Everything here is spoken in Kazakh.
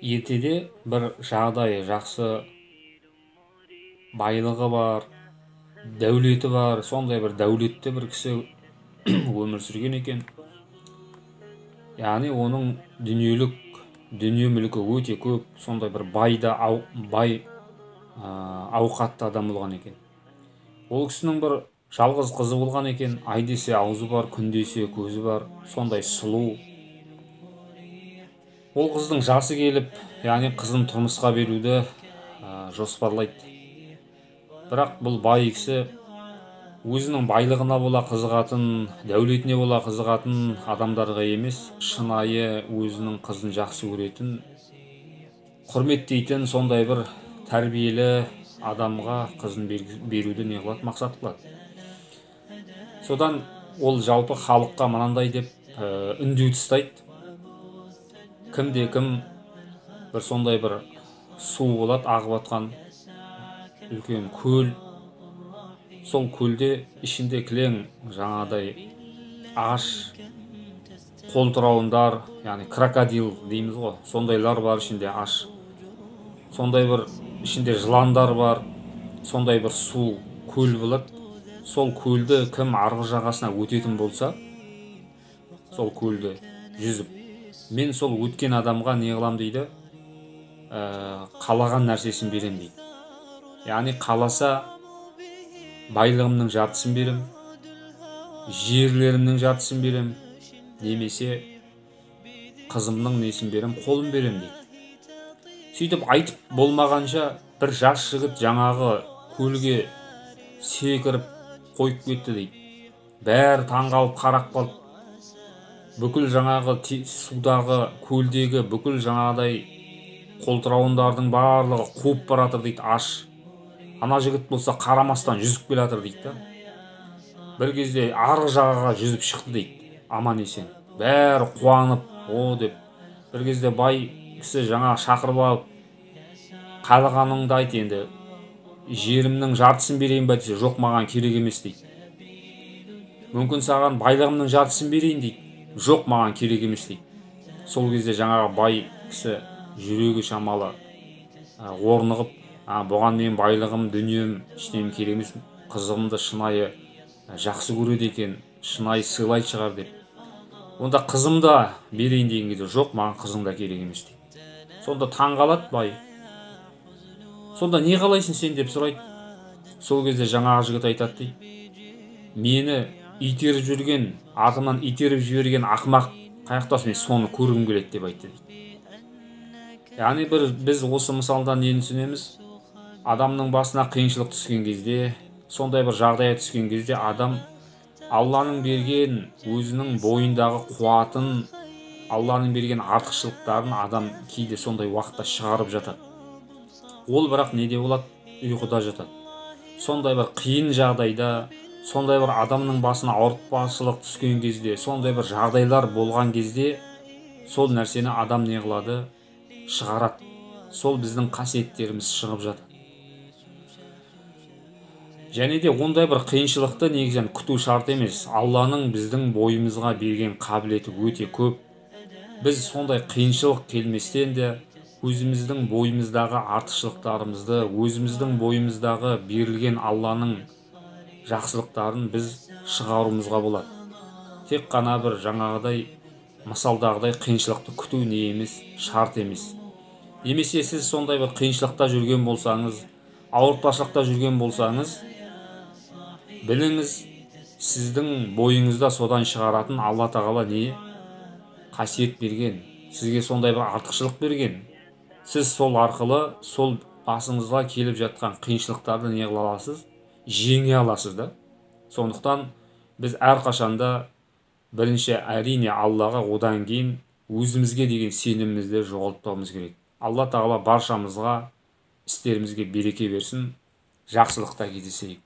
Ертеде бір жағдайы жақсы, байлығы бар, дәулеті бар, сондай бір дәулетті бір кісі өмір сүрген екен. Яғни оның дүниелік дүние мүлкі өте көп, сондай бір бай да бай, ауқатты адам болған екен. Ол кісінің бір жалғыз қызы болған екен. Ай десе аузы бар, күн десе көзі бар, сондай сұлу. Ол қыздың жасы келіп, яғни қызын тұрмысқа беруді жоспарлайды. Бірақ бұл бай кісі өзінің байлығына бола қызығатын, дәулетіне бола қызығатын адамдарға емес, шынайы өзінің қызын жақсы көретін, құрметтейтін сондай бір тәрбиелі адамға қызын беруді не қылады, мақсат қылады. Содан ол жалпы халыққа мынандай деп үндеу тастайды. Кімде кім бір сондай бір су болады, ағып жатқан үлкен көл. Сол көлде ішінде кілең жаңағыдай ағаш қолтырауындар, яғни крокодил дейміз ғой, сондайлар бар ішінде аш. Сондай бір ішінде жыландар бар, сондай бір су көл болады. Сол көлді кім арғы жағасына өтетін болса, сол көлді жүзіп, мен сол өткен адамға не қылам дейді, қалаған нәрсесін берем дейді. Яғни қаласа байлығымның жартысын берем, жерлерімнің жартысын берем, немесе қызымның несін берем, қолын берем дейді. Сөйтіп айтып болмағанша бір жас жігіт жаңағы көлге секіріп қойып кетті дейді. Бәрі таңғалып қарап қалды. Бүкіл жаңағы судағы, көлдегі бүкіл жаңағыдай қолтырауындардың барлығы қуып баратыр дейді аш. Ана жігіт болса қарамастан жүзіп келе жатыр дейді да. Бір кезде арғы жағаға жүзіп шықты дейді, аман есен. Бәрі қуанып, о деп. Бір кезде бай кісі жаңа шақырып алып, қалағаныңды айт енді, жерімнің жартысын берейін ба десе, жоқ маған керек емес дейді. Мүмкін саған байлығымның жартысын берейін дейді, жоқ маған керек емес дейді. Сол кезде жаңағы бай кісі жүрегі шамалы орнығып, бұған мен байлығым, дүнием, ештеңем керек емес, қызығымды шынайы жақсы көреді екен, шынайы сыйлайтын шығар деп. Онда қызым да берейін деген кезде, жоқ маған қызың да керек емес дейді. Сонда таң қалады бай. Сонда не қалайсың сен деп сұрайды. Сол кезде жаңағы жігіт айтады дейді, мені итеріп жүрген, артымнан итеріп жіберген ақымақ қаяқтасы, мен соны көргім келеді деп айтты дейді. Яғни біз осы мысалдан нені түсінеміз? Адамның басына қиыншылық түскен кезде, сондай бір жағдайға түскен кезде адам Алланың берген өзінің бойындағы қуатын, Алланың берген артықшылықтарын адам кейде сондай уақытта шығарып жатады. Ол бірақ неде болады? Ұйқыда жатады. Сондай бір қиын жағдайда, сондай бір адамның басына ауыртпашылық түскен кезде, сондай бір жағдайлар болған кезде сол нәрсені адам не қылады? Шығарады. Сол біздің қасиеттеріміз шығып жатады. Және де ондай бір қиыншылықты негізінен күту шарт емес. Алланың біздің бойымызға берген қабілеті өте көп. Біз сондай қиыншылық келместен де өзіміздің бойымыздағы артықшылықтарымызды, өзіміздің бойымыздағы берілген Алланың жақсылықтарын біз шығаруымызға болады. Тек қана бір жаңағыдай мысалдағыдай қиыншылықты күту не емес, шарт емес. Немесе сіз сондай бір қиыншылықта жүрген болсаңыз, ауыртпашылықта жүрген болсаңыз, біліңіз, сіздің бойыңызда содан шығаратын Алла тағала не қасиет берген, сізге сондай бір артықшылық берген. Сіз сол арқылы сол басыңызға келіп жатқан қиыншылықтарды не қыла аласыз? Жеңе аласыз да. Сондықтан біз әрқашанда бірінші әрине Аллаға, одан кейін өзімізге деген сенімімізді жоғалтпауымыз керек. Алла тағала баршамызға, істерімізге береке берсін, жақсылықта кездесейік.